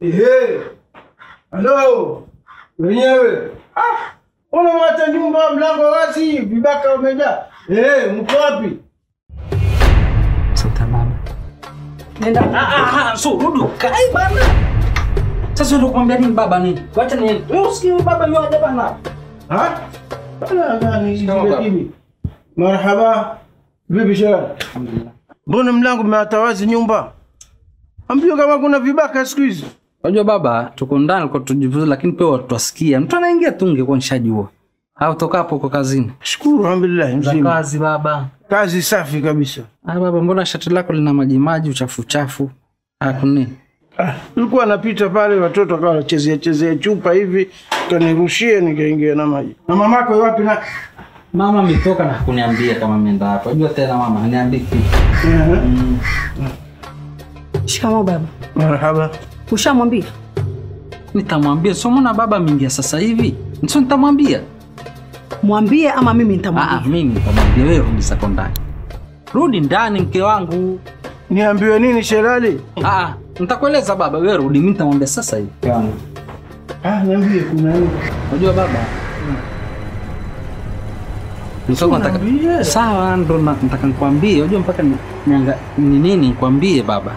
Ehe. Hello. Wenyewe. Ah, unamwacha nyumba mlango wazi, vibaka wamejaa. Eh, mko wapi? Sasa mama. Nenda. So rudi kai bana. Sasa ndio kumwambia nini baba nini? Wacha niende. Wewe usikie baba yuaje bana. Ha? Bana gani Marhaba. Vipi shara? Alhamdulillah. Mbona mlango umeatawazi nyumba? Ambio kama kuna vibaka siku hizi. Unajua baba, tuko ndani kwa tujifunze, lakini pia watu wasikia. Mtu anaingia tu ungekuwa nishajua. Au toka hapo uko kazini. Shukuru alhamdulillah mzima. Kazi baba. Kazi safi kabisa. Ah baba, mbona shati lako lina maji maji uchafu chafu? Ah kuna nini? Ah, nilikuwa napita pale watoto wakawa wanachezea chezea chupa hivi, kanirushie nikaingia na maji. Na mamako wapi na mama ametoka na kuniambia kama ameenda hapo. Unajua tena mama haniambii kitu. Shikamoo baba. Marhaba. Ushamwambia? Nitamwambia. So mbona baba ameingia sasa hivi? Sio nitamwambia. Mwambie ama mimi nitamwambia? Mimi nitamwambia. Wewe rudi zako ndani. Rudi ndani mke wangu. Niambiwe nini Sherali? Nitakueleza baba, wewe rudi, mimi nitamwambia sasa hivi. Mke wangu. Niambie kuna nini? Unajua baba? Nataka sawa ndo nataka nikwambie. Unajua mpaka ni nini nikwambie baba?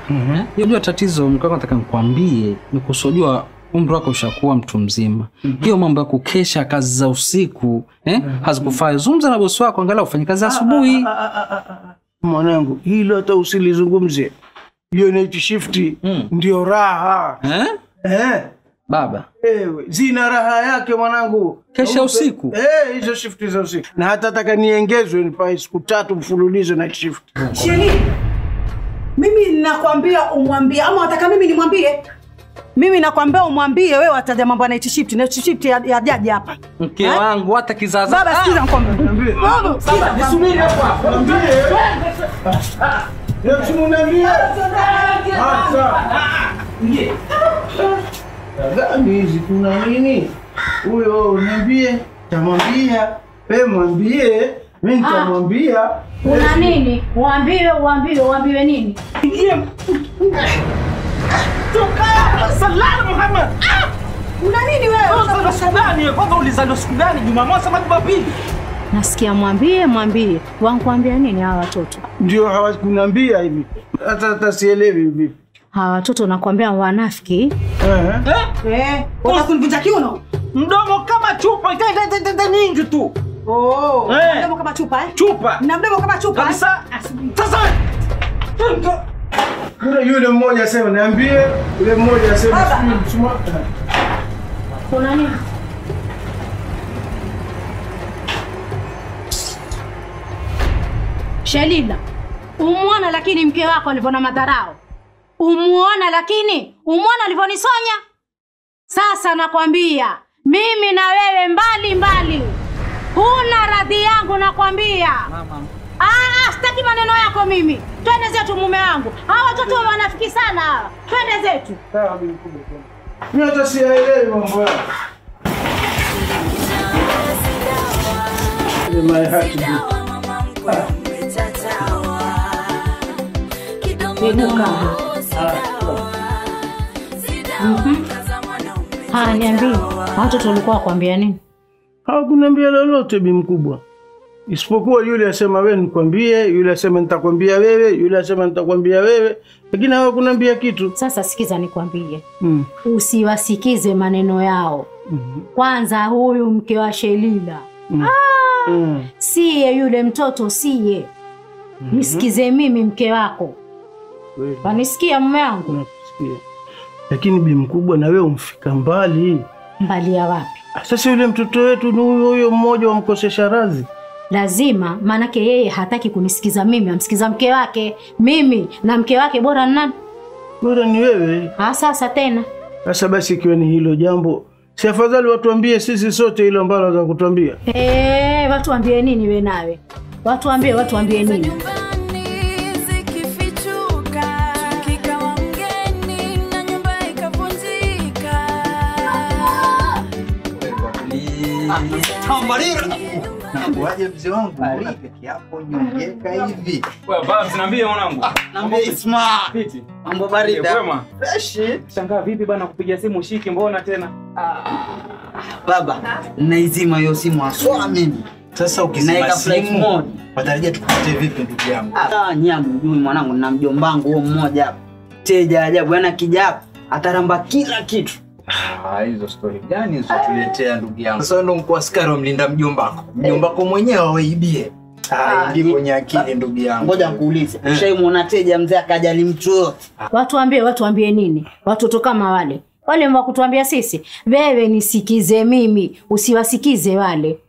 Unajua tatizo mke wangu nataka nikwambie ni kusojua umri wako ushakuwa mtu mzima. Hiyo mambo ya kukesha kazi za usiku hazikufai. Zungumza na bosi wako angalau ufanye kazi asubuhi. Mwanangu, hilo hata usilizungumzie. Hiyo night shift ndio raha. Baba. Zina raha yake mwanangu. Kesha usiku. Hizo shift za usiku. Na hata nataka niongezwe nipae siku 3 mfululizo night shift. Sheli. Mimi nakwambia umwambie ama unataka mimi nimwambie? Mimi nakwambia umwambie wewe ataja mambo ya night shift, night shift ya jaji hapa. Mke wangu hata kizaza. Baba sikiza nikwambie. Baba, nisubiri hapo hapo. Niambie. Leo simuniambie. Sasa. Ndiye. Gani hizi kuna nini? Huyo niambie, tamwambia, wewe mwambie, mimi nitamwambia. Kuna nini? Uambiwe, uambiwe, uambiwe nini? Ingie. Toka salamu Muhammad. Una nini wewe? Sasa gani? Kwanza ulizaliwa siku gani? Jumamosi ama Jumapili? Nasikia mwambie, mwambie. Wankuambia nini hawa watoto? Ndio hawakuniambia hivi. Hata sielewi hivi. Hawa watoto nakwambia wanafiki. Watakunivunja kiuno. Mdomo kama chupa, nyingi tu. Mdomo kama chupa Chupa. Na mdomo kama chupa. Kabisa. Sasa. Kuna yule mmoja asema niambie, yule mmoja asema sijui. Kuna nini? Shelila, umuona lakini mke wako alivyo na madharau. Umuona lakini, umuona alivyonisonya. Sasa nakwambia, mimi na wewe mbali mbali. Huna radhi yangu nakwambia. Mama. Sitaki maneno yako mimi. Twende zetu mume wangu. Hawa watoto wanafiki sana hawa. Twende zetu. Sawa bibi mkubwa. Mimi hata sielewi mambo yao. My heart Niambie, watoto walikuwa wakwambia nini? Hawakuniambia lolote bi mkubwa. Isipokuwa yule asema wewe nikwambie, yule asema nitakwambia wewe, yule asema nitakwambia wewe, lakini hawakuniambia kitu. Sasa sikiza nikwambie. Usiwasikize maneno yao. Kwanza huyu mke wa Shelila. Siye yule mtoto siye. Nisikize mimi mke wako. Wanisikia mume wangu? Nakusikia. Lakini bi mkubwa na wewe umfika mbali. Mbali ya wapi? Sasa yule mtoto wetu ni huyo mmoja wamkosesha radhi. Lazima, maanake yeye hataki kunisikiza mimi, amsikiza mke wake. Mimi na mke wake bora ni nani? Bora ni wewe. Sasa tena. Sasa basi ikiwa ni hilo jambo, si afadhali watuambie sisi sote hilo ambalo wanataka kutuambia? Watuambie nini wewe nawe? Watuambie, watuambie nini? Tambarira. Waje mzee wangu, mbona peke yako nyongeka hivi? Wewe baba, niambie mwanangu. Niambie Isma. Fiti. Mambo barida. Kwema. Fresh. Shangaa vipi bana kupigia simu shiki mbona tena? Baba, naizima hiyo simu aswa mimi. Sasa ukizima simu, watarajia tukupate vipi ndugu yangu? Nyamu mjui mwanangu na mjombangu huo mmoja hapa. Teja ajabu, yana kija hapa ataramba kila kitu. Hizo story gani hizo tuletea ndugu yangu? Sasa ndo mkuu askari wa mlinda mjombako. Mjombako mwenyewe waibie. Ingi kwenye akili ndugu yangu. Ngoja nikuulize. Ushaimuona teja mzee akajali mtu yote? Watu waambie nini? Watoto kama wale. Wale mwa kutuambia sisi, wewe nisikize mimi, usiwasikize wale.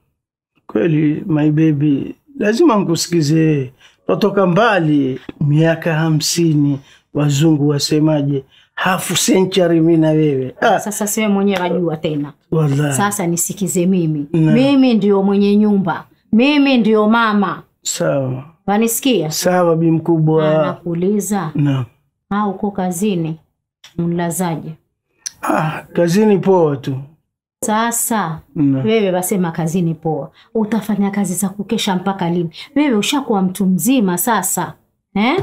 Kweli my baby, lazima nikusikize. Totoka mbali miaka 50, wazungu wasemaje? Half century mimi na wewe. Sasa siwe mwenyewe wajua tena. Wallahi. Sasa nisikize mimi. Na. Mimi ndio mwenye nyumba. Mimi ndio mama. Sawa. Wanisikia? Sawa bi mkubwa. Nakuuliza. Naam. Au uko kazini? Mlazaje? Kazini poa tu. Sasa Na. wewe wasema kazini poa. Utafanya kazi za kukesha mpaka lini? Wewe ushakuwa mtu mzima sasa. Eh?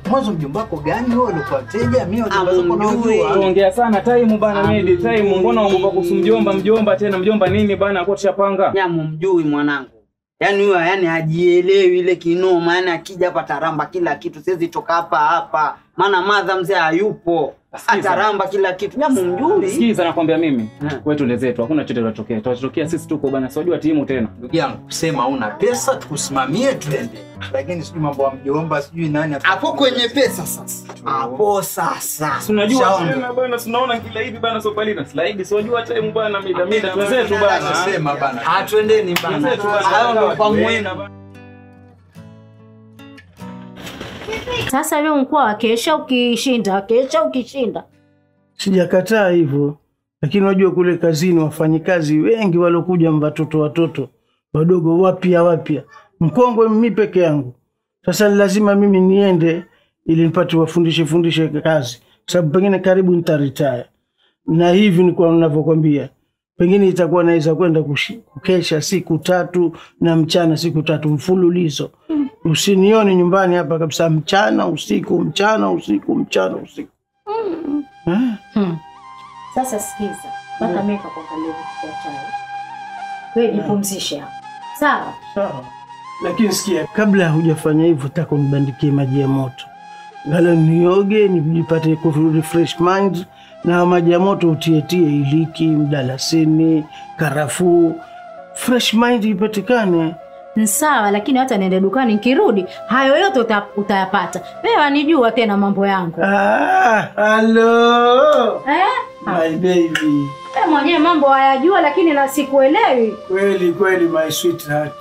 Mwanzo mjombako gani wewe ulikuwa teja? Mimi wajomba zako nawajua. Tuongea sana time bana Medi, time mbona unaomba kuhusu mjomba, mjomba tena mjomba nini bana kwa tushapanga. Nyamu mjui mwanangu. Yaani huyo yani hajielewi ile kinoma, yani akija hapa taramba kila kitu, siwezi toka hapa hapa. Maana madha mzee hayupo. Ataramba kila kitu. Nyamu mjui. Sikiza nakwambia mimi. Wewe tueleze tu, hakuna chochote tutatokea. Tutatokea sisi tuko bana, sijua timu tena. Ndugu yangu, sema una pesa tukusimamie twende. Lakini sijui mambo ya mjomba, sijui nani hapo kwenye pesa sasa. Hapo sasa. Si unajua tena bana, tunaona kila hivi bana sopalina. Slide si unajua time bana mida mida tuzetu bana. Sema bana. Ah, twendeni bana. Hayo ndio kwa muhimu. Sasa wewe unakuwa wakesha ukishinda, kesha ukishinda. Sijakataa hivyo. Lakini unajua kule kazini wafanyikazi wengi walokuja watoto wadogo wapya. Mkongwe mimi peke yangu. Sasa lazima mimi niende ili nipate wafundishe kazi. Sababu pengine karibu nitaretire. Na hivi ni kwa ninavyokuambia. Pengine itakuwa naweza kwenda kukesha siku 3 na mchana siku 3 mfululizo. Usinione nyumbani hapa kabisa mchana usiku mchana usiku mchana usiku. Sasa sikiza, mpaka mimi nikakuangalia vitu vya chai. Wewe jipumzishe hapo. Sawa? Sawa. Lakini sikia, kabla hujafanya hivyo nataka unibandikie maji ya moto. Ngalo nioge nijipate refresh mind, na maji ya moto utietie iliki, mdalasini, karafuu, fresh mind ipatikane. Sawa, lakini hata niende dukani nikirudi hayo yote utayapata. Wewe wanijua tena mambo yangu. Hello. Eh? My baby. Wewe mwenyewe mambo hayajua lakini na sikuelewi. Kweli kweli my sweetheart.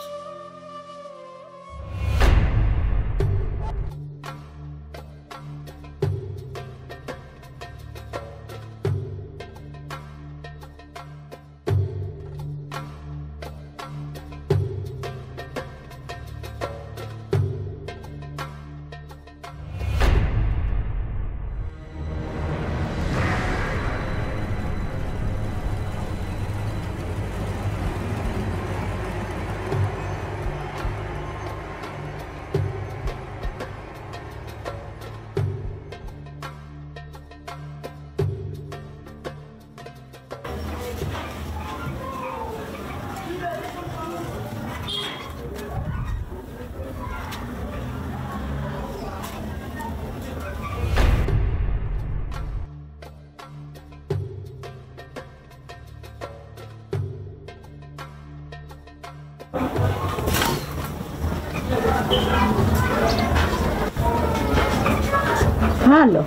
Halo,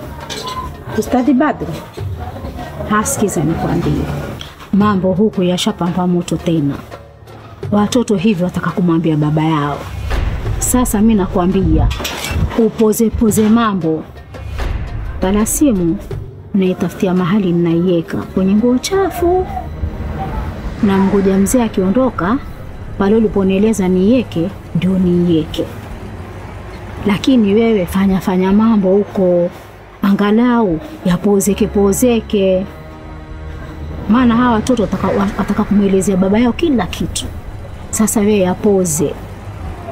Ustadhi Badru, hasikiza nikwambie, mambo huku yashapamba moto tena. Watoto hivi wataka kumwambia baba yao. Sasa mimi nakwambia upoze poze mambo. Bala simu naitafutia mahali ninaiweka kwenye nguo chafu, na mgoja mzee akiondoka pale uliponieleza niiweke ndio niiweke. Lakini wewe fanya mambo huko, angalau yapozeke pozeke. Maana hawa watoto wataka kumuelezea baba yao kila kitu. Sasa wewe yapoze.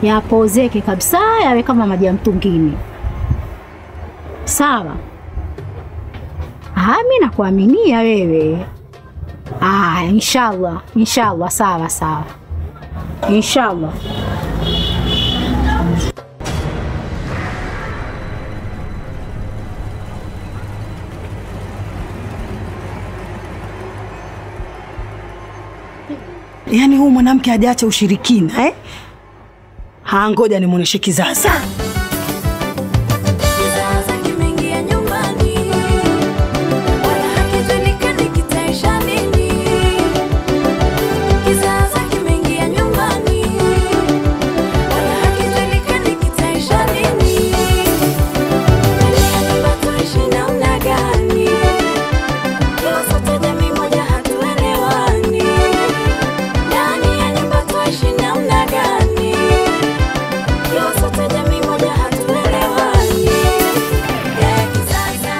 Yapozeke kabisa, yawe kama maji ya mtungini. Sawa? Mimi nakuaminia wewe. Inshallah, inshallah, sawa sawa. Inshallah. Yaani huyu mwanamke hajaacha ushirikina eh? Ngoja nimuoneshe kizaza. Kizaza kimeingia nyumbani, wala hakijulikani kitaisha nini. Kizaza kimeingia nyumbani, wala hakijulikani kitaisha nini. Ndani ya nyumba tuishi namna gani? Ikiwa sote jamii moja hatuelewani. Ndani ya nyumba tuishi namna gani? Ikiwa sote jamii moja hatuelewani. Kizaza.